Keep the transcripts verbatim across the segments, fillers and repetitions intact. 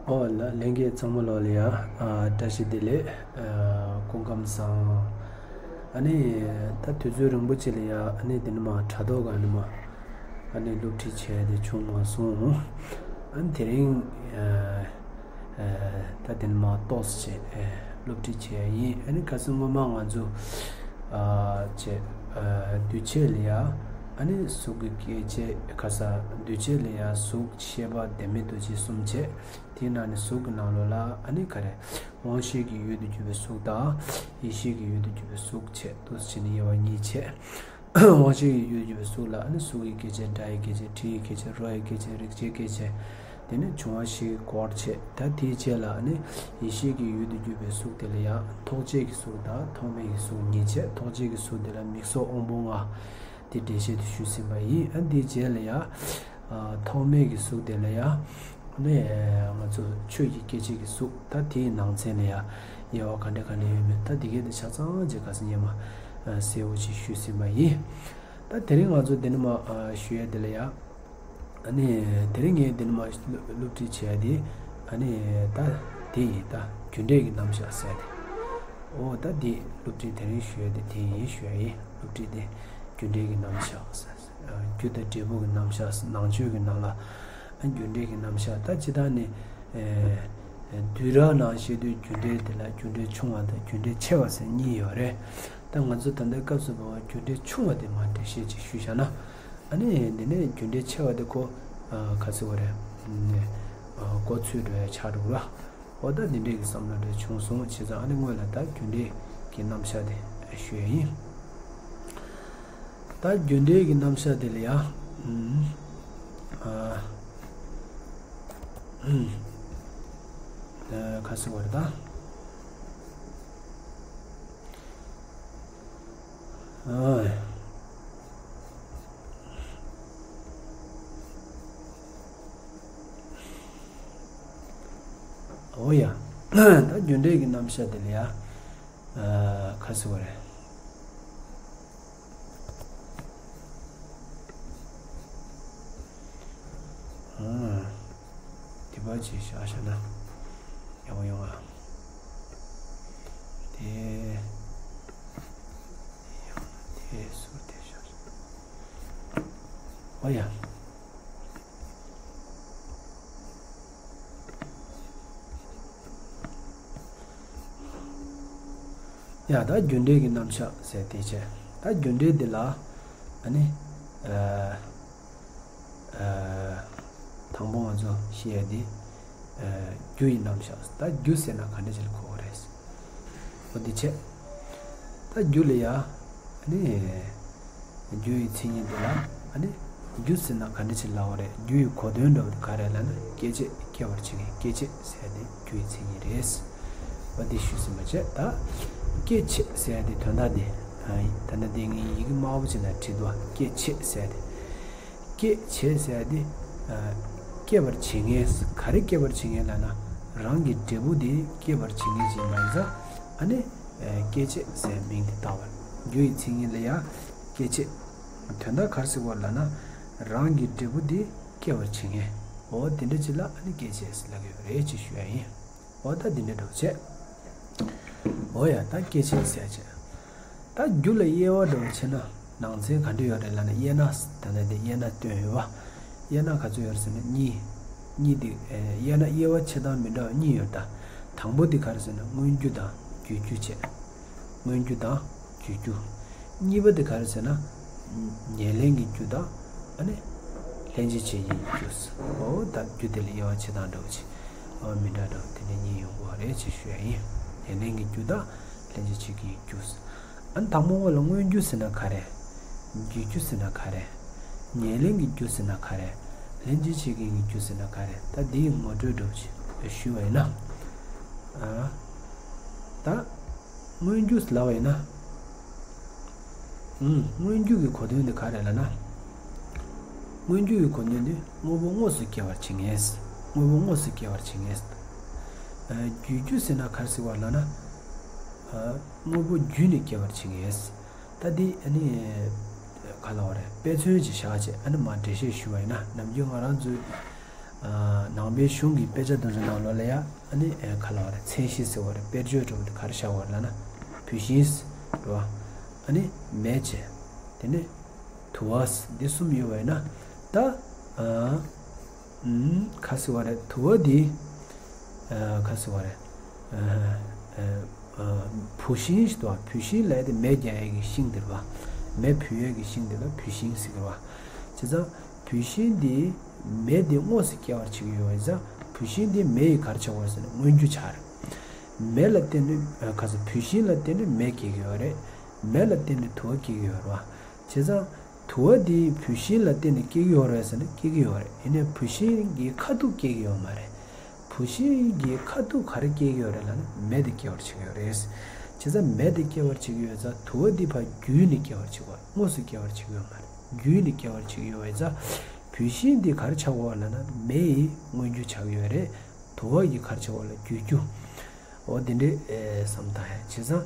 ཨོ་ལ་ལྷན་རྒྱས་ཚང་མ་ལོག་ལ་ཡ། ཨ་བཀྲ་ཤིས་བདེ་ལེགས། ཨ་སྐུ་ཁམས་བཟང་། ཨ་ནི་ད་དུས་ཚོད་རིང་པོ་ཅིག་ལ་ཡ། ཨ་ནི་དེ་ནི་མ་དྲ་ཐོག་ག་ནི་མ་ཨ་ནི་སློབ་ཁྲིད་བྱས་ཏེ་བྱུང་མ་སོང་། ཨ་ནི་དེ་རིང་ཨ་ཨ་ད་དེ་ནི་མ་ཏོག་ཙམ་བྱས་ཨ་སློབ་ཁྲིད་བྱས་ཡིན། ཨ་ནི་ཁ་སང་སྔོན་མ་ང་ཚོ་ཨ་བྱས་ཨ་འདུས་བྱས་ལ་ཡ། ཨ་ནི་གཟུགས་ཀྱི་སྐྱེ་མཆེད་ཁ་ས་འདུས་བྱས་ལ་ཡ་གཟུགས་ཤེས་པ་ལྡན་མིན་འདུ་བྱེད་གསུམ་བྱས། དེའི་ནང་ནས་གཟུགས་ཀྱི་ནང་ལོགས་ལ་ཨ་ནི་ག་རེ། དབང་ཤེས་ཀྱི་ཡུལ་དུ་གྱུར་པའི་གཟུགས་དང་། ཡིད་ཤེས་ཀྱི་ཡུལ་དུ་གྱུར་པའི་གཟུགས་བྱས། འདུ་བྱེད་ནི་དབྱེ་བ་གཉིས་བྱས། དབང་ཤེས་ཀྱི་ཡུལ་དུ་གྱུར་པའི་གཟུགས་ལ་ཨ་ནི་གཟུགས་ཀྱི་སྐྱེ་མཆེད། སྒྲ་ཡི་སྐྱེ་མཆེད། དྲི་ཡི་སྐྱེ་མཆེད། རོ་ཡི་སྐྱེ་མཆེད། རེག་བྱའི་སྐྱེ་མཆེད། དེ་ནས་འབྱུང་བ་བཞི་གི་སྐོར་བྱས། ད་དེའི་རྗེས་ལ་ཨ་ནི་ཡིད་ཤེས་ཀྱི་ཡུལ་དུ་གྱུར་པའི་གཟུགས་དེ་ལ་ཡང་ཐོགས་བཅས་ཀྱི་གཟུགས་དང་ཐོགས་མེད་ཀྱི་གཟུགས་གཉིས་བྱས། ཐོགས་བཅས་ཀྱི་གཟུགས་དེ་ལ་མིག་སོགས་དབང་པོ་ལྔ། དེ་འགྲེལ་བཤད་དུ་ཞུས་ཟིན་པ་ཡིན། ཨ་འདིའི་རྗེས་ལ་ཡང་། ཨ་ཐོགས་མེད་ཀྱི་གཟུགས་དེ་ལ་ཡང་། ནས་ང་ཚོ་ཆོས་ཀྱི་སྐྱེ་མཆེད་ཀྱི་གཟུགས། ད་དེའི་ནང་ཚན་ལ་ཡང་དབྱེ་བ་ག་འདྲ་ག་འདྲ་ཡོད་མེད། ད་འདི་གའི་དེ་ཆ་ཚང་ཅིག་ག་ས་ཉེ་མ་ཨ་གསལ་བོ་ཅིག་ཞུས་ཟིན་པ་ཡིན། ད་དེ་རིང་ང་ཚོ་འདི་ནི་མ་ཨ་ཞུ་ཡ་དེ་ལ་ཡང་། ཨ་ནི་དེ་རིང་ངས་འདི་ནི་མ་སློབ་ཁྲིད་བྱས་ཏེ། ཨ་ནི་ད་དེ་ཡིན། ད་རྒྱུ་འབྲས་ཀྱི་རྣམ་གཞག་ཟེར་ཏེ། ཨོ་ད་འདི་སློབ་ཁྲིད་དེ་རིང་ཞུ་ཡ་དེ་དེ་ཡིན་ཞུ་ཡ་ཡིན། སློབ་ཁྲིད་དེ་རྒྱུ་འབྲས་ཀྱི་རྣམ་གཞག་ཟེར། རྒྱུ་དང་འབྲས་བུ་གི་རྣམ་གཞག་ཟེར། ནང་ཆོས་ཀྱི་ནང་ལ་ཨ་རྒྱུ་འབྲས་ཀྱི་རྣམ་གཞག་ད་ཇི་ལྟར་ནི། ཨེ་བསྡུས་གྲྭ་ནང་བཤད་དུས་རྒྱུ་འབྲས་དེ་ལ་རྒྱུ་འབྲས་ཆུང་བ་དང་རྒྱུ་འབྲས་ཆེ་བ་ཟེར་གཉིས་ཡོད་རེད། ད་ང་ཚོ་ད་ལྟའི་སྐབས་སུ་བབ་པ་རྒྱུ་འབྲས་ཆུང་བ་དེ་མར་འགྲེལ་བཤད་ཅིག་ཞུས་བཞག་ན། ཨ་ནི་འདི་ནས་རྒྱུ་འབྲས་ཆེ་བ་དེ་ཁོ་ཨ་ག་ཚོད་བ་རེད། ཨ་གོ་ཚོད་འགྲོ་ཡ་ཆགས་འགྲོ་ར། འོ་ད་འདི་འདྲས་ཀྱི་བསམ་བློ་འདྲ་བྱུང་སོང་། བྱས་ཙང་ཨ་ནི་སྔོན་ལ་ད་རྒྱུ་འབྲས་ཀྱི་རྣམ་གཞག་དེ་ཞུ་ཡ་ཡིན། ད་རྒྱུ་འབྲས་ཀྱི་རྣམ་གཞག་དེ་ལ་ཡ། ཨ་ཨ་ག་ཟེར་བ་རེད་ད། ཨ། ཨོ་ཡ། ད་རྒྱུ་འབྲས་ཀྱི་རྣམ་གཞག་དེ་ལ་ཡ། ཨ་ག་ཟེར་བ་རེད། ཨ། དེ་པར་ཅིག་བཞག་བཞག་ན་ཡག་པོ་ཡོང་ཨ། དེ་ཡང་དེ་ཟུར་དེ་བཞག་ཨོ་ཡ། ཡ་ད་རྒྱུ་འབྲས་ཀྱི་རྣམ་གཞག་ཟེར་དེ་བྱས། ད་རྒྱུ་འབྲས་འདི་ལ་ཨ་ནི་ཨ་ཨ་དང་པོ་ང་ཚོ་ཤེས་ཡ་འདི་ཨ་རྒྱུ་ཡི་རྣམ་གཞག་ད་རྒྱུ་ཟེར་ན་ག་འདྲ་ཅིག་ལ་གོ་བ་རེད། འོ་འདི་བྱས། ད་རྒྱུ་ལ་ཡ་ཨ་ནི། རྒྱུ་ཡི་མཚན་ཉིད་འདི་ལ་ཨ་ནི་རྒྱུ་ཟེར་ན་ག་འདྲ་ཅིག་ལབ་པ་རེད། རྒྱུ་ཡི་གོ་དོན་འདྲ་བོ་དེ་ག་རེ་ལབ་ན་སྐྱེད་བྱེད་སྐྱེ་བར་བྱེད་མཁན། སྐྱེད་བྱེད་ཟེར་དེ་རྒྱུ་ཡི་མཚན་ཉིད་རེད། འོ་འདི་ཞུས་ཟིན་པ་བྱས། ད་སྐྱེད་བྱེད་ཟེར་དེ་དོན་དག་དེ་ད་ལྟ་དེ་ངས་ཡི་གེ་དམར་པོ་ཅིག་ནང་བྲིས་འདུག་སྐྱེད་བྱེད་ཟེར་དེ། སྐྱེད་བྱེད་ཟེར་དེ་སྐྱེ་བར་བྱེད་མཁན། ག་རེ་སྐྱེ་བར་བྱེད་མཁན་ལབ་ན་རང་གི་འབྲས་བུ་དེ་སྐྱེ་བར་བྱེད་མཁན་ཅིག་མ་ཡིན་ཙང་ཨ་ནི། སྐྱེད་བྱེད་ཟེར་མིང་དེ་བཏགས་པ་རེད། རྒྱུ་ཡི་མཚན་ཉིད་ལ་ཡང་སྐྱེད་བྱེད། དོན་དག་ག་རེ་ཟེར་བ་ལབ་ན་རང་གི་འབྲས་བུ་དེ་སྐྱེ་བར་བྱེད་མཁན། འོ་དེ་འདྲ་ཅིག་ལ་ཨ་ནི་སྐྱེད་བྱེད་ཟེར་ལབ་ཀྱི་ཡོད་རེད་ཅེས་ཞུ་ཡ་ཡིན། འོ་ད་འདི་འདྲ་འདྲ་བོ་བྱས། འོ་ཡ་ད་སྐྱེད་བྱེད་ཟེར་བྱས། ད་རྒྱུ་ལ་དབྱེ་བ་འདྲ་བོ་བྱས་ན་ནང་ཚན་ག་འདྲ་ཡོད་རེད་ལབ་ན་དབྱེ་ན་ད་ལྟ་འདི་དབྱེ་ན་སྟོན་ཡོད་པ། དབྱེ་ན་ག་ཚོད་ཡོད་རེད་ཟེར་ན་གཉིས། གཉིས་འདི་དབྱེ་ན་དབྱེ་བ་ཕྱེ་སྟངས་མི་འདྲ་བ་གཉིས་ཡོད་ད། དང་པོ་འདི་ག་རེ་ཟེར་ན་མངོན་རྒྱུ་དང་བརྒྱུད་རྒྱུ་བྱས། མངོན་རྒྱུ་དང་བརྒྱུད་རྒྱུ། གཉིས་པ་འདི་ག་རེ་ཟེར་ན། ཉེར་ལེན་གྱི་རྒྱུ་དང་ཨ་ནི། ལྷན་ཅིག་བྱེད་ཀྱི་རྒྱུ། འོ་ད་རྒྱུ་དེ་ལ་དབྱེ་བ་ཕྱེ་སྟངས་འདྲ་བོ་ཅིག་འོ་མི་འདྲ་འདྲ་བོ་དེ་འདྲ་གཉིས་ཡོང་གི་ཡོད་རེད་ཅེས་ཞུ་ཡ་ཡིན། ཉེར་ལེན་གྱི་རྒྱུ་དང་ལྷན་ཅིག་བྱེད་ཀྱི་རྒྱུ། ཨ་ནི་དང་པོ་ངོ་ལ་མངོན་རྒྱུ་ཟེར་ན་ག་རེ། བརྒྱུད་རྒྱུ་ཟེར་ན་ག་རེ། ཉེར་ལེན་གྱི་རྒྱུ་ཟེར་ན་ག་རེ། ལྷན་ཅིག་བྱེད་མཁན་གྱི་རྒྱུ་ཟེར་ན་ག་རེ། ད་འདིའི་ངོ་སྤྲོད་འདྲ་བོ་ཅིག་ཞུས་པ་ཡིན་ན། ཨ། ད། མངོན་རྒྱུ་ལབ་པ་ཡིན་ན། ཨུམ། མངོན་རྒྱུ་གི་གོ་དོན་དེ་ག་རེ་ལབ་ན། མངོན་རྒྱུ་གི་གོ་དོན་དེ་དངོས་པོ་དངོས་སུ་སྐྱེ་བར་བྱེད་མཁན། དངོས་པོ་དངོས་སུ་སྐྱེ་བར་བྱེད་མཁན། ཨ། བརྒྱུད་རྒྱུ་ཟེར་ན་ག་རེ་ཟེར་བ་ལབ་ན། ཨ། དངོས་པོ་བརྒྱུད་ནས་སྐྱེ་བར་བྱེད་མཁན། ད་འདི་ཨ་ནི། ག་ལབ་པ་རེད། དཔེ་མཚོན་ཅིག་བཞག་བྱས་ཨ་ནི་མར་འགྲེལ་བཤད་ཞུ་བ་ཡིན་ན་ནམ་རྒྱུན་ང་རང་ཚོའི། ནང་པའི་གཞུང་གི་དཔེ་ཆ་དེ་ཚོ་ནང་ལོགས་ལ་ཡ་ཨ་ནི་ག་ལབ་དགོས་རེད། མཚན་གཞི་ཟེར་བ་རེད། དཔེར་བརྗོད་འདྲ་བོ་དེ་ག་རེ་བཞག་དགོས་རེད་ལབ་ན། བུད་ཤིང་རེད་བ། ཨ་ནི་མེ་བྱས། དེ་ནས་དུ་བ། འདི་གསུམ་ཡོད་པ་ཡིན་ན། ད་ཨ་ཨུམ་ག་ཟེར་བ་རེད། དུ་བ་འདི་ཨ་ག་ཟེར་བ་རེད། ཨ་ཨ་བུད་ཤིང་ཞིག་འདུག་བ། བུད་ཤིང་ལབ་ཡ་དེ་མེ་རྒྱག་ཡ་གི་ཤིང་དེ་རེད་བ། མེ་བུད་ཡ་གི་ཤིང་དེ་ལ་བུད་ཤིང་ཟེར་གི་རེད་བ། བྱས་ཙང་བུད་ཤིང་འདི་མེ་འདི་དངོས་སུ་སྐྱེ་བར་བྱེད་ཀྱི་ཡོད་པ་ཡིན་ཙང་། བུད་ཤིང་འདི་མེ་ཡི་ག་རེ་ཆགས་ཡོད་ཟེར་ན་མངོན་རྒྱུ་ཆགས་རེད། མེ་ལ་བརྟེན་ནས་ཨ་ག་ཟེར། བུད་ཤིང་ལ་བརྟེན་ནས་མེ་སྐྱེ་གི་ཡོད་རེད། མེ་ལ་བརྟེན་ནས་དུ་བ་སྐྱེ་གི་ཡོད་རེད་བ། བྱས་ཙང་དུ་བ་འདི་བུད་ཤིང་ལ་བརྟེན་ནས་སྐྱེ་གི་ཡོད་རེད་ཟེར་ན་སྐྱེ་གི་ཡོད་རེད། ཡིན་ནའི་བུད་ཤིང་གི་ཁ་ཐུག་སྐྱེ་གི་ཡོད་མ་རེད། བུད་ཤིང་གི་ཁ་ཐུག་ག་རེ་སྐྱེ་གི་ཡོད་རེད་ལབ་ན་མེ་དེ་སྐྱེ་བར་བྱེད་ཀྱི་ཡོད་རེད། བྱས་ཙང་མེ་དེ་སྐྱེ་བར་བྱེད་ཀྱི་ཡོད་ཙང་དུ་བ་འདི་ཕར་བརྒྱུད་ནས་སྐྱེ་བར་བྱེད་ཀྱི་ཡོད། དངོས་སུ་སྐྱེ་བར་བྱེད་ཀྱི་ཡོད་མ་རེད། བརྒྱུད་ནས་སྐྱེ་བར་བྱེད་ཀྱི་ཡོད་པ་ཡིན་ཙང་། བུད་ཤིང་འདི་ག་རེ་ཆགས་ཡོད་ལབ་ན་མེ་ཡི་མངོན་རྒྱུ་ཆགས་ཡོད་རེད། དུ་བ་ཡི་ག་རེ་ཆགས་ཡོད་ལབ་ན་བརྒྱུད་རྒྱུ། འོ་དེ་འདྲའི་ཨེ་བསམ་བཏང་ཡ། བྱས་ཙང་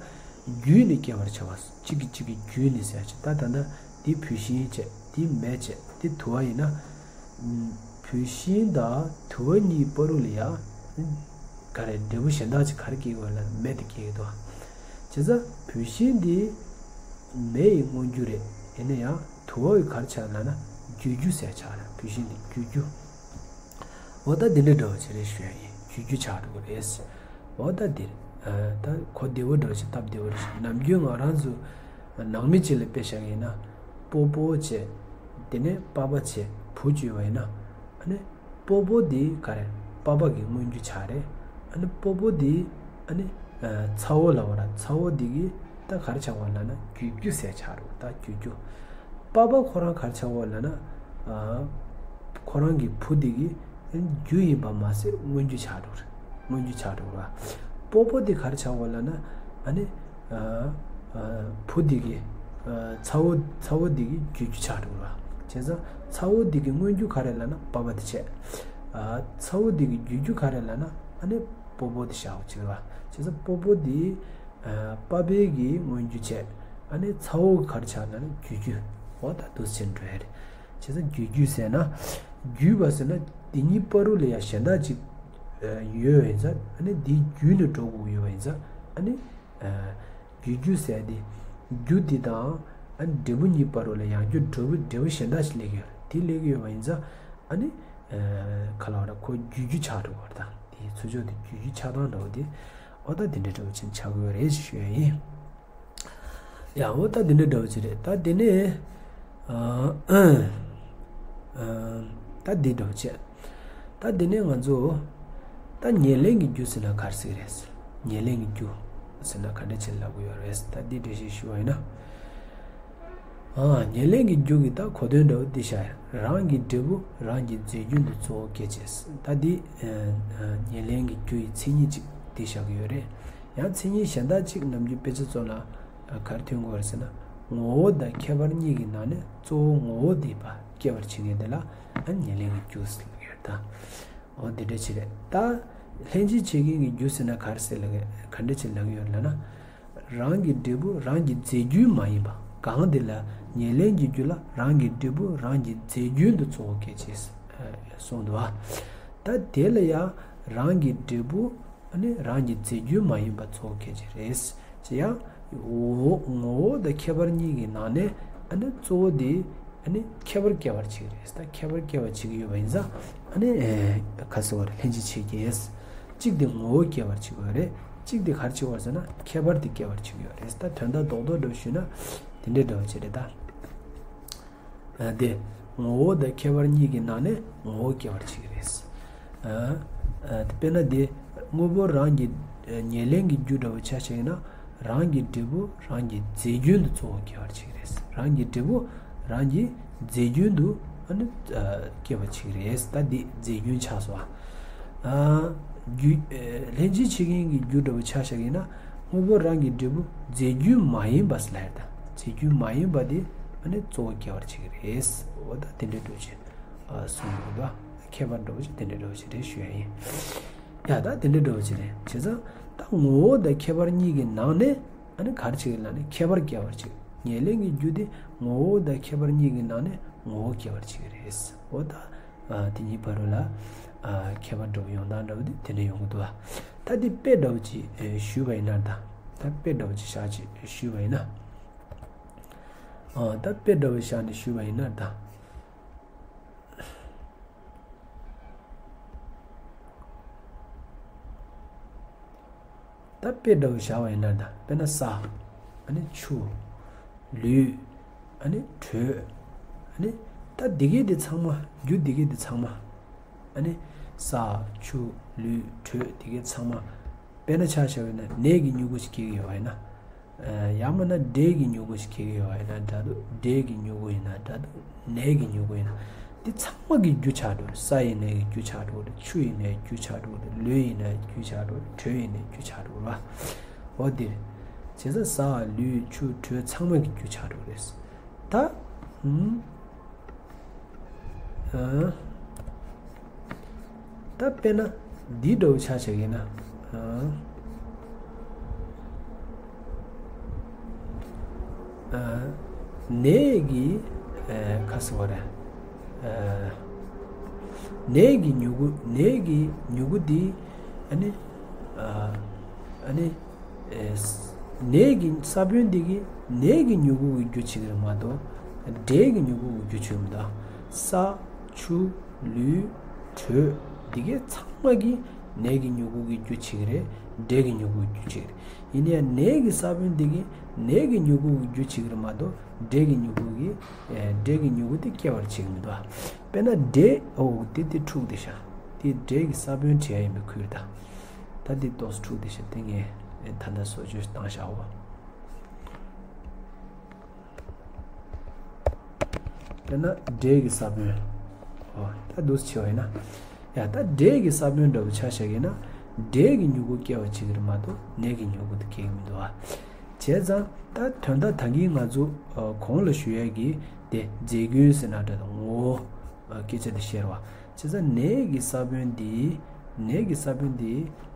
བརྒྱུད་ནས་སྐྱེ་བར་བྱ་བ། གཅིག་གིས་གཅིག་གིས་བརྒྱུད་ནས་ཟེར་ཡ་ཅིག་ད་ད་ལྟ་འདི་བུད་ཤིང་བྱས། འདི་མེ་བྱས། འདི་དུ་བ་ཡིན་ན། ཨུམ། བུད་ཤིང་དང་དུ་བ་གཉིས་བར་དུ་ལ་ཡ། ག་རེ་འབྲས་བུ་གཞན་དག་ཅིག་ག་རེ་སྐྱེ་གི་ཡོད་ལབ་ན་མེ་དེ་སྐྱེ་གི་འདུག་བྱས་ཙང་བུད་ཤིང་འདི་མེ་ཡི་མངོན་རྒྱུ་རེད། ཡིན་ན་ཡང་དུ་བ་ཡི་ག་རེ་ཆགས་ལབ་ན་བརྒྱུད་རྒྱུ་ཟེར་ཆགས་རེད། བུད་ཤིང་འདི་བརྒྱུད་རྒྱུ། འོ་ད་འདི་འདྲ་འདྲ་བོ་ཅིག་རེད་ཞུ་ཡ་ཡིན། བརྒྱུད་རྒྱུ་ཆགས་འགྲོ་གི་རེད། འོ་ད་འདིར། ད་གོ་བདེ་བོ་འདྲ་བོ་ཅིག་སྟབས་བདེ་བོ་རེད་ཞུ། ནམ་རྒྱུན་ང་རང་ཚོ་ནང་མི་ཅིག་ལ་དཔེ་བཞག་ཡིན་ན། སྤོ་སྤོ་བྱས། དེ་ནས་པ་པ་བྱས། བུ་བརྗོད་པ་ཡིན་ན། ཨ་ནི་སྤོ་སྤོ་འདི་ག་རེ། པ་པ་གི་མངོན་རྒྱུ་ཆགས་རེད། ཨ་ནི་སྤོ་སྤོ་འདི་ཨ་ནི་ཚ་བོ་ལབ་པ་ར། ཚ་བོ་འདི་གི་ད་ག་རེ་ཆགས་པ་ལབ་ན་བརྒྱུད་རྒྱུ་ཟེར་ཆགས་རེད། ད་བརྒྱུད་རྒྱུ། པ་པ་ཁོ་རང་ག་རེ་ཆགས་པ་ལབ་ན། ཨ། ཁོ་རང་གི་བུ་འདི་གི་རྒྱུ་ཡིན་པ་མ་ཟད་མངོན་རྒྱུ་ཆགས་འགྲོ་རེད། མངོན་རྒྱུ་ཆགས་འགྲོ་ར། སྤོ་སྤོ་འདི་ག་རེ་ཆགས་པ་ལབ་ན། ཨ་ནི། ཨ། ཨ། བུ་འདི་གི། ཨ། ཚ་བོ་ཚ་བོ་འདི་གི་བརྒྱུད་རྒྱུ་ཆགས་འགྲོ་ར། བྱས་ཙང་ཚ་བོ་འདི་གི་མངོན་རྒྱུ་ག་རེ་ལབ་ན་པ་པ་འདི་བྱས། ཨ། ཚ་བོ་འདི་གི་བརྒྱུད་རྒྱུ་ག་རེ་ལབ་ན་ཨ་ནི་སྤོ་སྤོ་འདི་བཞག་པ་ཅིག་ར། བྱས་ཙང་སྤོ་སྤོ་འདི། ཨ། པ་པའི་གི་མངོན་རྒྱུ་བྱས། ཨ་ནི་ཚ་བོ་གི་ག་རེ་ཆགས་ན་ནི་བརྒྱུད་རྒྱུ། འོ་ད་འདུག་སེ་འགྲོ་ཡ་རེད། བྱས་ཙང་བརྒྱུད་རྒྱུ་ཟེར་ན། བརྒྱུད་པ་ཟེར་ན་དེ་གཉིས་བར་དུ་ལ་ཡ་གཞན་དག་ཅིག་ཨ། ཡོད་པ་ཡིན་ཙང་། ཨ་ནི་དེ་བརྒྱུད་ནས་འགྲོ་དགོས་ཡོད་པ་ཡིན་ཙང་། ཨ་ནི། ཨ། བརྒྱུད་རྒྱུ་ཟེར་དེ། རྒྱུ་དེ་དང་། ཨ་ནི་འབྲས་བུ་གཉིས་བར་དུ་ལ་ཡང་བསྐྱར་འབྲས་བུ་འབྲས་བུ་གཞན་དག་ཅིག་སླེབས་ཀྱི་ཡོད་རེད། དེ་སླེབས་ཀྱི་ཡོད་པ་ཡིན་ཙང་། ཨ་ནི། ཨ། ག་ལབ་ར། ཁོ་བརྒྱུད་རྒྱུ་ཆགས་འགྲོ་བ་རེད། ད་དེའི་ཚུལ་འཆོས་དེ་བརྒྱུད་རྒྱུ་ཆགས་སྟངས་འདྲ་བོ་དེ། འོ་ད་དེ་འདྲ་འདྲ་བོ་ཅིག་ཆགས་ཀྱི་ཡོད་རེད་ཞུ་ཡ་ཡིན། ཡ། འོ་ད་དེ་འདྲ་འདྲ་བོ་ཅིག་རེད། ད་དེ་ནས། ཨ། ཨ། ད་འདི་འདྲ་བོ་བྱས། ད་དེ་ནས་ང་ཚོ། ད་ཉེར་ལེན་གྱི་རྒྱུ་ཟེར་ན་ག་རེ་ཟེར་གྱི་རེད། ཉེར་ལེན་གྱི་རྒྱུ་ཟེར་ན་ག་འདྲ་བྱས་ལབ་ཀྱི་ཡོད་རེད། ད་འདི་འགྲེལ་བཤད་ཞུ་བ་ཡིན་ན། ཨ། ཉེར་ལེན་གྱི་རྒྱུ་གི་ད་གོ་དོན་འདྲ་བོ་འདི་བཞག་ཡ། རང་གི་འབྲས་བུ་རང་གི་རྫས་རྒྱུན་དུ་གཙོ་བོ་སྐྱེད་བྱེད། ད་འདི། ཨ། ཨ། ཉེར་ལེན་གྱི་རྒྱུ་ཡི་མཚན་ཉིད་ཅིག་འདི་བཞག་གི་ཡོད་རེད། ཡང་མཚན་ཉིད་གཞན་དག་ཅིག་ནམ་རྒྱུན་དཔེ་ཆ་ཚོ་ལ་ག་རེ་ཐོན་གྱི་ཡོད་རེད་ཟེར་ན། ངོ་བོ་དང་ཁྱད་པར་གཉིས་ཀྱི་ནང་ནས་གཙོ་བོ་ངོ་བོ་དེ་ཕར་སྐྱེད་པར་བྱེད་མཁན་དེ་ལ་ཨ་ཉེར་ལེན་གྱི་རྒྱུ་ཟེར་གྱི་ཡོད་ད། འོ་འདི་འདྲ་ཅིག་རེད་ད། ལྷན་ཅིག་བྱེད་མཁན་གྱི་རྒྱུ་ཟེར་ན་ག་རེ་ཟེར་ལབ་ག་འདྲ་ཅིག་ལབ་ཀྱི་ཡོད་ལབ་ན། རང་གི་འབྲས་བུ་རང་གི་རྫས་རྒྱུན་མ་ཡིན་པ། གང་དེ་ལ་ཉེར་ལེན་གྱི་རྒྱུ་ལ་རང་གི་འབྲས་བུ་རང་གི་རྫས་རྒྱུན་དུ་གཙོ་བོ་སྐྱེད་བྱེད་གསུངས་འདུག་བ། ད་དེ་ལ་ཡང་རང་གི་འབྲས་བུ་ཨ་ནི་རང་གི་རྫས་རྒྱུན་མ་ཡིན་པ་གཙོ་བོ་སྐྱེད་བྱེད་རེད། ཅེས་ཡང་ངོ་བོ་དང་ཁྱད་པར་གཉིས་ཀྱི་ནང་ནས་ཨ་ནི་གཙོ་བོ་དེ་ཨ་ནི་ཁྱད་པར་སྐྱེད་པར་བྱེད་ཀྱི་རེད། ད་ཁྱད་པར་སྐྱེད་པར་བྱེད་ཀྱི་ཡོད་པ་ཡིན་ཙང་ཨ་ནི་ཁ་སོ་བར་ལྷན་ཅིག་བྱེད་ཀྱི། གཅིག་དེ་ངོ་བོ་སྐྱེད་པར་བྱེད་ཀྱི་ཡོད་རེད། གཅིག་དེ་ག་རེ་བྱེད་པར་ཟེར་ན་ཁྱད་པར་དེ་སྐྱེད་པར་བྱེད་ཀྱི་ཡོད་རེད། ད་དོན་དག་རྡོག་རྡོག་འདྲ་བོ་ཞུས་ན་དེ་འདྲའི་འདྲ་བོ་ཅིག་རེད་ད། ཨ། དེ། ངོ་བོ་དང་ཁྱད་པར་གཉིས་ཀྱི་ནང་ནས་ངོ་བོ་སྐྱེ་བར་བྱེད་ཀྱི་རེད། ཨ། ཨ། དཔེར་ན་དེ། དངོས་པོ་རང་གི། ཨ། ཉེར་ལེན་གྱི་རྒྱུ་འདྲ་བོ་ཆ་བཞག་ན། རང་གི་འབྲས་བུ་རང་གི་རྫས་རྒྱུན་དུ་གཙོ་བོ་སྐྱེ་བར་བྱེད་ཀྱི་རེད། རང་གི་འབྲས་བུ་རང་གི་རྫས་རྒྱུན་དུ་ཨ་ནི། ཨ། སྐྱེ་བར་བྱེད་ཀྱི་རེད། ད་འདི་རྫས་རྒྱུན་ཆགས་སོང་བ། ཨ། རྒྱུ། ཨ། ལྷན་ཅིག་བྱེད་མཁན་གྱི་རྒྱུ་འདྲ་བོ་ཆ་བཞག་ཡིན་ན། དངོས་པོ་རང་གི་འབྲས་བུ་རྫས་རྒྱུན་མ་ཡིན་པ་ཟེར་ལབ་ཡ་ད། རྫས་རྒྱུན་མ་ཡིན་པ་དེ་ཨ་ནི་གཙོ་བོ་སྐྱེ་བར་བྱེད་ཀྱི་རེད། འོ་ད་དེ་འདྲའི་འདྲ་བོ་ཅིག་ཨ། གསུངས་ཡོད་ད། ཁྱད་པར་འདྲ་བོ་ཅིག་དེ་འདྲའི་འདྲ་བོ་ཅིག་རེད་ཞུ་ཡ་ཡིན། ཡ་ད་དེ་འདྲའི་འདྲ་བོ་ཅིག་རེད། བྱས་ཙང་ད་ངོ་བོ་དང་ཁྱད་པར་གཉིས་ཀྱི་ནང་ནས་ཨ་ནི་ག་རེ་བྱེད་ཀྱི་ལབ་ན་ཁྱད་པར་སྐྱེ་བར་བྱེད། ཉེར་ལེན་གྱི་རྒྱུ་དེ་ངོ་བོ་དང་ཁྱད་པར་གཉིས་ཀྱི་ནང་ནས་ངོ་བོ་སྐྱེ་བར་བྱེད་ཀྱི་རེད། འོ་ད། ཨ། དེ་གཉིས་བར་དུ་ལ། ཨ། ཁྱད་པར་འདྲ་བོ་ཡོང་སྟངས་འདྲ་བོ་དེ་དེ་འདྲ་ཡོང་གི་འདུག་ཨ། ད་འདི་དཔེ་འདྲ་བོ་ཅིག་ཨེ་ཞུས་པ་ཡིན་ན། ད་ད་དཔེ་འདྲ་བོ་ཅིག་བཞག་ཅིག་ཞུས་པ་ཡིན་ན། ཨ། ད་དཔེ་འདྲ་བོ་བཞག་ནས་ཞུས་པ་ཡིན་ན། ད། ད་དཔེ་འདྲ་བོ་བཞག་པ་ཡིན་ན། ད་དཔེར་ན་ས། ཨ་ནི་ཆུ། ལུད། ཨ་ནི་དྲོད། ཨ་ནི་ད་འདི་གས་འདི་ཚང་མ། རྒྱུ་འདི་གས་འདི་ཚང་མ། ཨ་ནི་ས། ཆུ། ལུད། དྲོད། འདི་གས་ཚང་མ། དཔེར་ན་ཆ་བཞག་པ་ཡིན་ན་ནས་ཀྱི་མྱུ་གུ་ཞིག་སྐྱེ་གི་ཡོད་པ་ཡིན་ན། ཡང་མིན་ན་འབྲས་ཀྱི་མྱུ་གུ་ཞིག་སྐྱེ་གི་ཡོད་པ་ཡིན་ན་འདྲ་འདུག་འབྲས་ཀྱི་མྱུ་གུ་ཡིན་ན་འདྲ་འདུག་ནས་ཀྱི་མྱུ་གུ་ཡིན་ན། འདི་ཚང་མ་གི་རྒྱུ་ཆགས་འགྲོ་རེད། ས་ཡིན་ནའི་རྒྱུ་ཆགས་འགྲོ་རེད། ཆུ་ཡིན་ནའི་རྒྱུ་ཆགས་འགྲོ་རེད། ལུད་ཡིན་ནའི་རྒྱུ་ཆགས་འགྲོ་རེད། དྲོད་ཡིན་ནའི་རྒྱུ་ཆགས་འགྲོ་རེད་བ། འོ་འདིར། བྱས་ཙང་ས། ལུད། ཆུ། དྲོད་ཚང་མ་གི་རྒྱུ་ཆགས་འགྲོ་རེད། ད། ཨ། ད་དཔེར་ན་འདི་འདྲ་བོ་ཆ་བཞག་ཡིན་ན། ཨ། ཨ། ནས་ཀྱི། ཨ། ཁ་ཟེར་བ་རེད། ཨ། ནས་ཀྱི་མྱུ་གུ། ནས་ཀྱི་མྱུ་གུ་འདི། ཨ་ནི། ཨ། ཨ་ནི། ཨེ། ནས་ཀྱི་ས་བོན་འདི་གི་ནས་ཀྱི་མྱུ་གུ་གི་རྒྱུ་བྱེད་ཀྱི་རེད་མ་གཏོགས། འབྲས་ཀྱི་མྱུ་གུ་གི་རྒྱུ་བྱེད་མི་འདུག་ས། ཆུ། ལུད། དྲོད། འདི་གས་ཚང་མ་གི་ནས་ཀྱི་མྱུ་གུ་གི་རྒྱུ་བྱེད་ཀྱི་རེད། འབྲས་ཀྱི་མྱུ་གུ་གི་རྒྱུ་བྱེད་ཀྱི་རེད། ཡིན་ནའི་ནས་ཀྱི་ས་བོན་འདི་གི་ནས་ཀྱི་མྱུ་གུ་གི་རྒྱུ་བྱེད་ཀྱི་རེད་མ་གཏོགས། འབྲས་ཀྱི་མྱུ་གུ་གི། ཨེ། འབྲས་ཀྱི་མྱུ་གུ་དེ་སྐྱེ་བར་བྱེད་ཀྱི་མི་འདུག་དཔེར་ན་འབྲས། ཨོ། དེ་དེ་འཁྲུགས་དེ་ཤ། དེ་འབྲས་ཀྱི་ས་བོན་བྲིས་ཡ་ཡིན་པའི་ཁུལ་དང་། ད་དེ་ཏོག་ཙམ་འཁྲུགས་དེ་ཤ། དེ་ངས། ཨེ། ད་ལྟ་བཟོ་བཅོས་བཏང་བཞག་འོ། དཔེར་ན་འབྲས་ཀྱི་ས་བོན། ཨོ། ད་འདུག་སེ་བྱས་པ་ཡིན་ན། ཡ། ད་འབྲས་ཀྱི་ས་བོན་འདྲ་བོ་ཆ་བཞག་ཡིན་ན། འབྲས་ཀྱི་མྱུ་གུ་སྐྱེ་བར་བྱེད་ཀྱི་རེད་མ་གཏོགས་ནས་ཀྱི་མྱུ་གུ་དེ་སྐྱེ་གི་མི་འདུག་ཨ། བྱས་ཙང་ད་དོན་དག་ད་གིན་ང་ཚོ་གོང་ལ་ཞུ་ཡས་ཀྱི་དེ་རྫས་རྒྱུན་ཟེར་ན་འདྲ་དང་ངོ་བོ་སྐད་ཆ་དེ་བཤད་རེད་བ། བྱས་ཙང་ནས་ཀྱི་ས་བོན་འདི། ནས་ཀྱི་ས་བོན་འདི་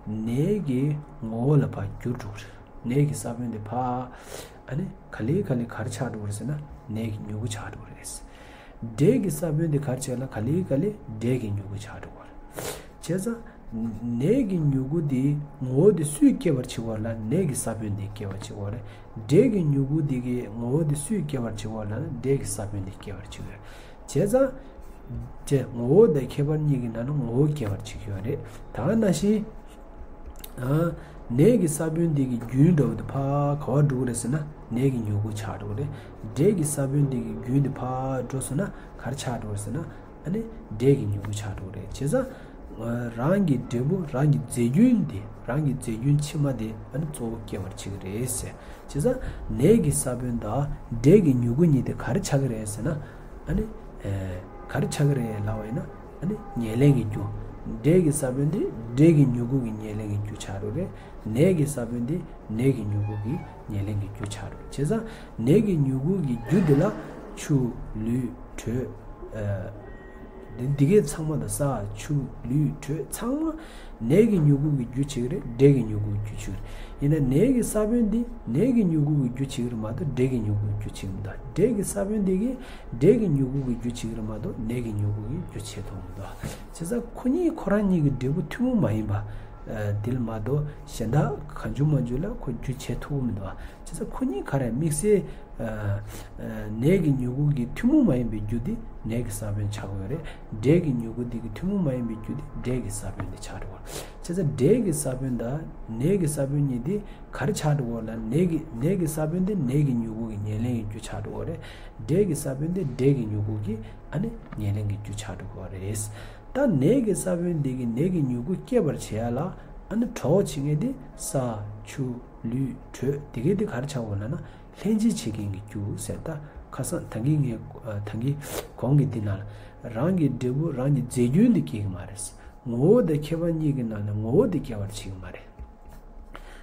ནས་ཀྱི་ངོ་བོ་ལ་ཕར་འགྱུར་འགྲོ་གི་རེད། ནས་ཀྱི་ས་བོན་འདི་ཕར། ཨ་ནི་ག་ལེ་ག་ལེ་ག་རེ་ཆགས་འགྲོ་གི་རེད་ཟེར་ན་ནས་ཀྱི་མྱུ་གུ་ཆགས་འགྲོ་གི་རེད། འབྲས་ཀྱི་ས་བོན་འདི་ག་རེ་ཆགས་ལ་ག་ལེ་ག་ལེ་འབྲས་ཀྱི་མྱུ་གུ་ཆགས་འགྲོ་གི་རེད། བྱས་ཙང་ནས་ཀྱི་མྱུ་གུ་འདི་ངོ་བོ་འདི་སུས་སྐྱེ་བར་བྱེད་པ་ལ་ནས་ཀྱི་ས་བོན་འདི་སྐྱེ་བར་བྱེད་པ་རེད། འབྲས་ཀྱི་མྱུ་གུ་འདི་གི་ངོ་བོ་འདི་སུས་སྐྱེ་བར་བྱེད་པ་ལ་འབྲས་ཀྱི་ས་བོན་འདི་སྐྱེ་བར་བྱེད་པ་རེད། བྱས་ཙང་། ཅེས་ངོ་བོ་དང་ཁྱད་པར་གཉིས་ཀྱི་ནང་ནས་ངོ་བོ་སྐྱེ་བར་བྱེད་ཀྱི་ཡོད་རེད། ད་ག་ནང་བཞིན། ཨ། ནས་ཀྱི་ས་བོན་འདི་གི་རྒྱུན་འདྲ་བོ་དེ་ཕར་ག་པར་འགྲོ་གི་རེད་ཟེར་ན་ནས་ཀྱི་མྱུ་གུ་ཆགས་འགྲོ་གི་རེད། འབྲས་ཀྱི་ས་བོན་འདི་གི་རྒྱུན་དེ་ཕར་འགྲོ་སོང་ན་ག་རེ་ཆགས་འགྲོ་གི་རེད་ཟེར་ན། ཨ་ནི་འབྲས་ཀྱི་མྱུ་གུ་ཆགས་འགྲོ་གི་རེད། བྱས་ཙང་། རང་གི་འབྲས་བུ་རང་གི་རྫས་རྒྱུན་དེ་རང་གི་རྫས་རྒྱུན་ཕྱི་མ་དེ་ཨ་ནི་གཙོ་བོ་སྐྱེ་བར་བྱེད་ཀྱི་རེད་ཟེར། བྱས་ཙང་ནས་ཀྱི་ས་བོན་དང་འབྲས་ཀྱི་མྱུ་གུ་གཉིས་དེ་ག་རེ་ཆགས་ཀྱི་རེད་ཟེར་ན། ཨ་ནི། ཨེ། ག་རེ་ཆགས་ཀྱི་རེད་ལབ་པ་ཡིན་ན། ཨ་ནི་ཉེར་ལེན་གྱི་རྒྱུ། འབྲས་ཀྱི་ས་བོན་དེ་འབྲས་ཀྱི་མྱུ་གུ་གི་ཉེར་ལེན་གྱི་རྒྱུ་ཆགས་འགྲོ་རེད། ནས་ཀྱི་ས་བོན་དེ་ནས་ཀྱི་མྱུ་གུ་གི་ཉེར་ལེན་གྱི་རྒྱུ་ཆགས་འགྲོ་རེད། བྱས་ཙང་ནས་ཀྱི་མྱུ་གུ་གི་རྒྱུ་དེ་ལ་ཆུ། ལུད། དྲོད། ཨེ། འདི་འདི་གའི་ཚང་མ་དང་ས། ཆུ། ལུད། དྲོད་ཚང་མ་ནས་ཀྱི་མྱུ་གུ་གི་རྒྱུ་བྱེད་ཀྱི་རེད། འབྲས་ཀྱི་མྱུ་གུ་གི་རྒྱུ་བྱེད་ཀྱི་རེད། ཡིན་ན་ནས་ཀྱི་ས་བོན་འདི་ནས་ཀྱི་མྱུ་གུ་གི་རྒྱུ་བྱེད་ཀྱི་རེད་མ་གཏོགས་འབྲས་ཀྱི་མྱུ་གུ་གི་རྒྱུ་བྱེད་ཀྱི་མི་འདུག་འབྲས་ཀྱི་ས་བོན་འདི་གིས་འབྲས་ཀྱི་མྱུ་གུ་གི་རྒྱུ་བྱེད་ཀྱི་རེད་མ་གཏོགས་ནས་ཀྱི་མྱུ་གུ་གི་རྒྱུ་བྱེད་ཐུབ་མི་འདུག་བྱས་ཙང་ཁོ་གཉིས་ཁོ་རང་གཉིས་ཀྱི་འབྲས་བུ་ཐུན་མོང་མ་ཡིན་པ། ཨ། འདི་ལ་མ་གཏོགས་གཞན་དག་གང་བྱུང་མང་བྱུང་ལ་ཁོ་རྒྱུ་བྱེད་ཐུབ་མི་འདུག་བྱས་ཙང་ཁོ་གཉིས་ག་རེ་དམིགས་བསལ། ཨ། ཨ། ནས་ཀྱི་མྱུ་གུ་གི་ཐུན་མོང་མ་ཡིན་པའི་རྒྱུ་དེ་ནས་ཀྱི་ས་བོན་ཆགས་ཀྱི་ཡོད་རེད། འབྲས་ཀྱི་མྱུ་གུ་དེ་གི་ཐུན་མོང་མ་ཡིན་པའི་རྒྱུ་དེ་འབྲས་ཀྱི་ས་བོན་དེ་ཆགས་འགྲོ་གི་རེད། བྱས་ཙང་འབྲས་ཀྱི་ས་བོན་དང་ནས་ཀྱི་ས་བོན་གཉིས་དེ་ག་རེ་ཆགས་འགྲོ་གི་ཡོད་ལབ་ན་ནས་ཀྱི་ནས་ཀྱི་ས་བོན་དེ་ནས་ཀྱི་མྱུ་གུ་གི་ཉེར་ལེན་གྱི་རྒྱུ་ཆགས་འགྲོ་གི་ཡོད་རེད། འབྲས་ཀྱི་ས་བོན་དེ་འབྲས་ཀྱི་མྱུ་གུ་གི་ཨ་ནི་ཉེར་ལེན་གྱི་རྒྱུ་ཆགས་འགྲོ་གི་ཡོད་རེད། ད་ནས་ཀྱི་ས་བོན་དེ་གི་ནས་ཀྱི་མྱུ་གུ་སྐྱེད་པར་བྱེད་ཡ་ལ་ཨ་ནི་གྲོགས་བྱེད་མཁན་དེ་ས། ཆུ། ལུད། དྲོད་དེ་གའི་དེ་ག་རེ་ཆགས་འགྲོ་ལབ་ན། ལྷན་ཅིག་བྱེད་མཁན་གྱི་རྒྱུ་ཟེར། ད་ཁ་སང་ད་གིན་ངས་ད་གིན་གོང་གི་འདི་ནང་ལ་རང་གི་འབྲས་བུ་རང་གི་རྫས་རྒྱུན་དེ་སྐྱེ་གི་མ་རེད། ངོ་བོ་དང་ཁྱད་པར་གཉིས་ཀྱི་ནང་ནས་ངོ་བོ་དེ་སྐྱེ་བར་བྱེད་གི་མ་རེད།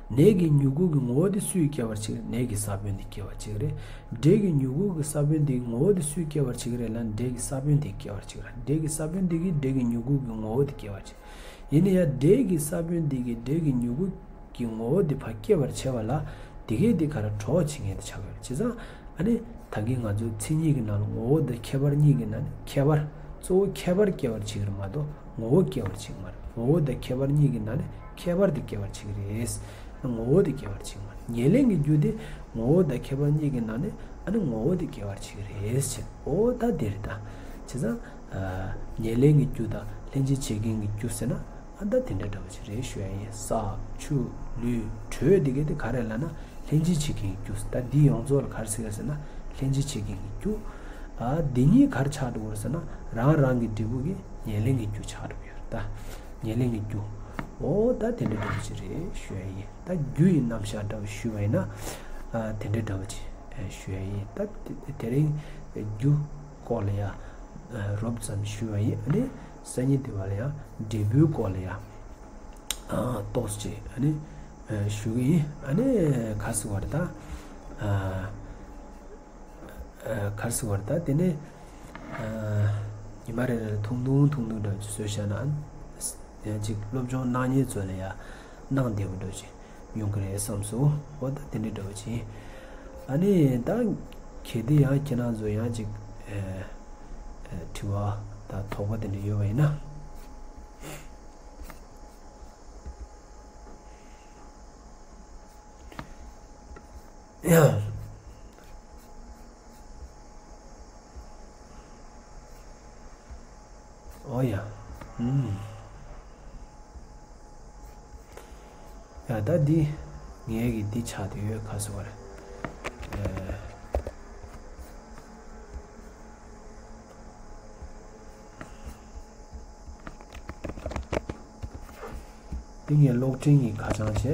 ནས་ཀྱི་མྱུ་གུ་གི་ངོ་བོ་དེ་སུས་སྐྱེ་བར་བྱེད་ཀྱི་རེད། ནས་ཀྱི་ས་བོན་དེ་སྐྱེ་བར་བྱེད་ཀྱི་རེད། འབྲས་ཀྱི་མྱུ་གུ་གི་ས་བོན་དེ་གི་ངོ་བོ་དེ་སུས་སྐྱེ་བར་བྱེད་ཀྱི་རེད་ལབ་ན་འབྲས་ཀྱི་ས་བོན་དེ་སྐྱེ་བར་བྱེད་ཀྱི་རེད། འབྲས་ཀྱི་ས་བོན་དེ་གིས་འབྲས་ཀྱི་མྱུ་གུ་གི་ངོ་བོ་དེ་སྐྱེ་བར་བྱེད། ཡིན་ན་ཡང་འབྲས་ཀྱི་ས་བོན་འདི་གིས་འབྲས་ཀྱི་མྱུ་གུ་གི་ངོ་བོ་འདི་ཕར་སྐྱེ་བར་བྱེད་པ་ལ་དེ་གས་འདི་ག་རེ་གྲོགས་བྱེད་མཁན་དེ་ཆགས་ཡོད་རེད། བྱས་ཙང་ཨ་ནི་ད་གིན་ང་ཚོའི་མཚན་ཉིད་ཀྱི་ནང་ལ་ངོ་བོ་དང་ཁྱད་པར་གཉིས་ཀྱི་ནང་ནས་ཁྱད་པར་གཙོ་བོ་ཁྱད་པར་སྐྱེ་བར་བྱེད་ཀྱི་རེད་མ་གཏོགས་ ངོ་བོ་སྐྱེ་བར་བྱེད་ཀྱི་མ་རེད། ངོ་བོ་དང་ཁྱད་པར་གཉིས་ཀྱི་ནང་ནས་ཁྱད་པར་དེ་སྐྱེ་བར་བྱེད་ཀྱི་རེད། ངོ་བོ་དེ་སྐྱེ་བར་བྱེད་ཀྱི་མ་རེད། ཉེར་ལེན་གྱི་རྒྱུ་དེ་ངོ་བོ་དང་ཁྱད་པར་གཉིས་ཀྱི་ནང་ནས་ཨ་ནི་ངོ་བོ་དེ་སྐྱེ་བར་བྱེད་ཀྱི་རེད་ཟེར། འོ་ད་དེ་རེད་ད། བྱས་ཙང་། ཉེར་ལེན་གྱི་རྒྱུ་དང་ལྷན་ཅིག་བྱེད་རྐྱེན་གྱི་རྒྱུ་ཟེར་ན་ཨ་ད་དེ་འདྲ་འདྲ་བོ་ཅིག་རེད་ཞུ་ཡ་ཡིན། ས་ཆུ་ལུད་དྲོད་འདི་གས་དེ་ག་རེ་ལབ་ན་ལྷན་ཅིག་བྱེད་རྐྱེན་གྱི་རྒྱུ། ད་འདི་ཡོངས་རྫོགས་ལ་ག་རེ་ཟེར་ཡ་ཟེར་ན་ལྷན་ཅིག་བྱེད་རྐྱེན་གྱི་རྒྱུ། ཨ་འདི་གཉིས་ག་རེ་ཆགས་འགྲོ་གི་རེད་ཟེར་ན་རང་རང་གི་འབྲས་བུ་གི་ཉེར་ལེན་གྱི་རྒྱུ་ཆགས་འགྲོ་གི་ཡོད་རེད་ད། ཉེར་ལེན་གྱི་རྒྱུ། འོ་ད་དེ་འདྲ་འདྲ་བོ་ཅིག་རེད་ཞུ་ཡ་ཡིན། ད་རྒྱུ་ཡི་རྣམ་གཞག་འདྲ་བོ་ཞུས་པ་ཡིན་ན། ཨ་དེ་འདྲ་འདྲ་བོ་ཅིག་ཞུ་ཡ་ཡིན། ད་དེ་དེ་རིང་རྒྱུ་སྐོར་ལ་ཡ་རོབ་ཙམ་ཞུས་པ་ཡིན། ཨ་ནི་སང་ཉིན་དེ་བ་ལ་ཡ་འབྲས་བུའི་སྐོར་ལ་ཡ་ཏོག་ཙམ་ཅིག་ཨ་ནི་ཞུ་གི་ཡིན། ཨ་ནི་ག་རེ་ཟེར་བ་རེད་ད། ཨ། ག་རེ་ཟེར་བ་རེད་ད། དེ་ནས་ཉི་མ་རེ་རེ་ལ་ཐུང་ཐུང་ཐུང་ཐུང་འདྲ་ཅིག་བཟོས་བཞག་ན་ཡང་ཅིག་སློབ་སྦྱོང་གནང་མཁན་ཚོ་ལ་ཡང་གནང་བདེ་པོ་འདྲ་ཅིག་ཡོང་གི་རེད་བསམ་སོང་། འོ་ད་དེ་འདྲ་འདྲ་བོ་ཅིག་ཡིན། ཨ་ནི་ད་གལ་ཏེ་ཡང་ཁྱེད་རང་ཚོ་ཡང་ཅིག་དྲི་བ་དང་དོགས་པ་དེ་འདྲ་ཡོད་པ་ཡིན་ན། ཡ། ཨོ་ཡ། ཨུམ། ཡ་ད་འདི་ངའི་གི་འདི་ཆགས་དེ་ཡོད་ག་ཟེར་བ་རེད། ཨེ། འདི་ངས་གློག་འཕྲིན་གྱི་ཁ་བྱང་བྱས།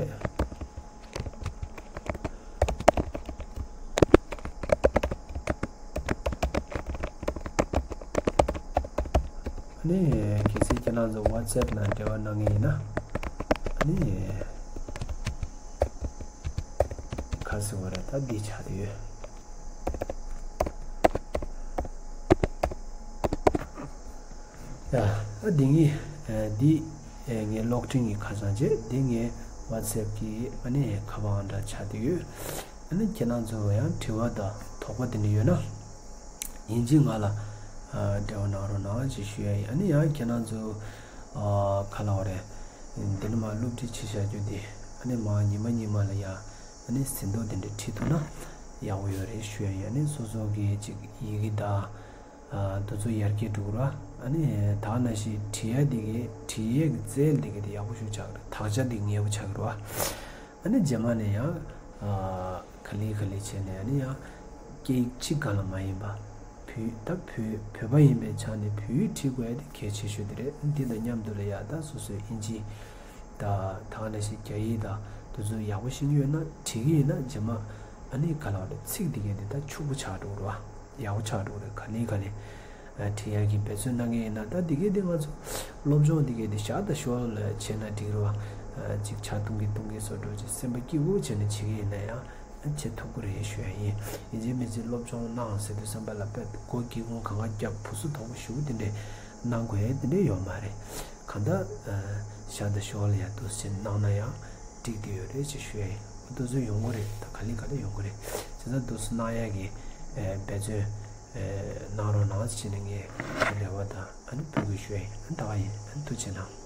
ཨ་ནི་གལ་སྲིད་ཁྱེད་རང་ཚོ་ཝ་ཊི་སེབ་ནང་འབྲེལ་བ་གནང་མཁན་ཡིན་ན་ཨ་ནི་ག་ཟེར་བ་རེད། ད་འདི་ཆགས་དེ་ཡོད། ཡ། ཨ་འདི་ངའི་ཨ་འདི་ཨ་ངའི་གློག་འཕྲིན་གྱི་ཁ་བྱང་བྱས། འདི་ངའི་ཝ་ཊི་སེབ་ཀྱི་ཨ་ནི་ཁ་པར་འདྲ་ཆགས་བསྡད་ཡོད། ཨ་ནི་ཁྱེད་རང་ཚོ་ཡང་དྲི་བ་དང་དོགས་པ་དེ་འདྲ་ཡོད་ན་ཡིན་གཅིག་ང་ལ་ཨ་འབྲེལ་བ་གནང་རོགས་གནང་ཞེས་ཞུ་ཡ་ཡིན། ཨ་ནི་ཡང་ཁྱེད་རང་ཚོ་ཨ་ག་ལབ་དགོས་རེད། འདི་ནས་མར་སློབ་ཁྲིད་བྱེད་བཞག་རྒྱུ་དེ་ཨ་ནི་མར་ཉི་མ་ཉི་མ་ལ་ཡ་ཨ་ནི་ཟིན་ཐོ་དེ་འདྲ་ཁྲིད་ཐུབ་ན་ཡག་པོ་ཡོད་རེད་ཞུ་ཡ་ཡིན། ཨ་ནི་སོ་སོ་གི་ཅིག་ཡི་གེ་དང་། ཨ་དེ་ཚོ་ཡར་རྒྱས་འགྲོ་གི་རེད་བ། ཨ་ནི་ད་ནང་བཞིན་བྲིས་ཡ་དེ་གའི་བྲིས་ཡས་ཀྱི་རྩལ་དེ་གའི་དེ་ཡག་པོ་ཞིག་ཆགས་ཀྱི་རེད། དག་ཆ་དེ་ངེས་པོ་ཆགས་ཀྱི་རེད་བ། ཨ་ནི་རྗེས་མ་ནས་ཡང་ཨ་ག་ལེ་ག་ལེ་བྱས་ནས་ཨ་ནི་ཡང་སྐད་ཡིག་གཅིག་སྒང་ལ་མ་ཡིན་པ། བོད་ད་བོད་བོད་པ་ཡིན་པའི་ཆ་ནས་བོད་ཡིག་བྲིས་དགོས་ཡ་དེ་གལ་ཆེ་ཤོས་དེ་རེད། འདི་དང་མཉམ་དུ་ལ་ཡ་ད་སོ་སོའི་ཨིན་ཇི་དང་ད་ག་ནང་བཞིན་རྒྱ་ཡིག་དང་དེ་ཚོ་ཡག་པོ་ཤེས་ཀྱི་ཡོད་ན་བྲིས་ཀྱི་ཡིན་ན་རྗེས་མ་ཨ་ནི་ག་ལབ་དགོས་རེད། ཚིག་དེ་གའི་དེ་ད་ཕྱུག་པོ་ཆགས་འགྲོ་གི་རེད་བ། ཡག་པོ་ཆགས་འགྲོ་གི་རེད། ག་ལེ་ག་ལེ་ཨ་བྲིས་ཡག་གི་འབད་བརྩོན་གནང་གི་ཡིན་ན། ད་འདི་གའི་འདི་ང་ཚོ་སློབ་སྦྱོང་འདི་གའི་འདི་ཞར་དང་ཞོར་ལ་བྱས་ན་འགྲིག་རེད་བ། ཨ་ཅིག་ཇ་འཐུང་གི་འཐུང་གི་བཟོ་འདྲ་ཅིག་སེམས་པ་སྐྱིད་པོ་བྱས་ནས་བྱེད་ཀྱི་ཡིན་ན་ཡང་ཨ་བྱེད་ཐུབ་ཀྱི་རེད་ཞུ་ཡ་ཡིན། ཡིན་གཅིག་མིན་གཅིག་སློབ་སྦྱོང་གནང་ཟེར་དུས་ཙམ་པ་ལ་དཔེ་མགོ་སྒེའུ་ཁུང་གང་ག་བརྒྱབ་བུ་སུ་དོག་པོ་ཞུ་དེ་འདྲས་གནང་དགོས་ཡ་དེ་འདྲས་ཡོད་མ་རེད། གང་ལྟར་ཨ་ཞར་དང་ཞོར་ལ་ཡང་འདུག་སེ་གནང་ན་ཡང་འགྲིག་གི་ཡོད་རེད་ཅེས་ཞུ་ཡ་ཡིན། འདུག་སེ་ཡོང་གི་རེད། ད་ག་ལེ་ག་ལེ་ཡོང་གི་རེད། བྱས་ཙང་འདུག་སེ་གནང་ཡ་གི་ཨ་འབད་བརྩོན་ཨ་གནང་རོགས་གནང་ཟེར་ནས་ངས་རེ་བ་དང་ཨ་ནི་འབོད་སྐུལ་ཞུ་ཡ་ཡིན། ཨ་ནི་ད་ག་ཡིན། ཨ་ནི་ཐུགས་རྗེ་གནང་།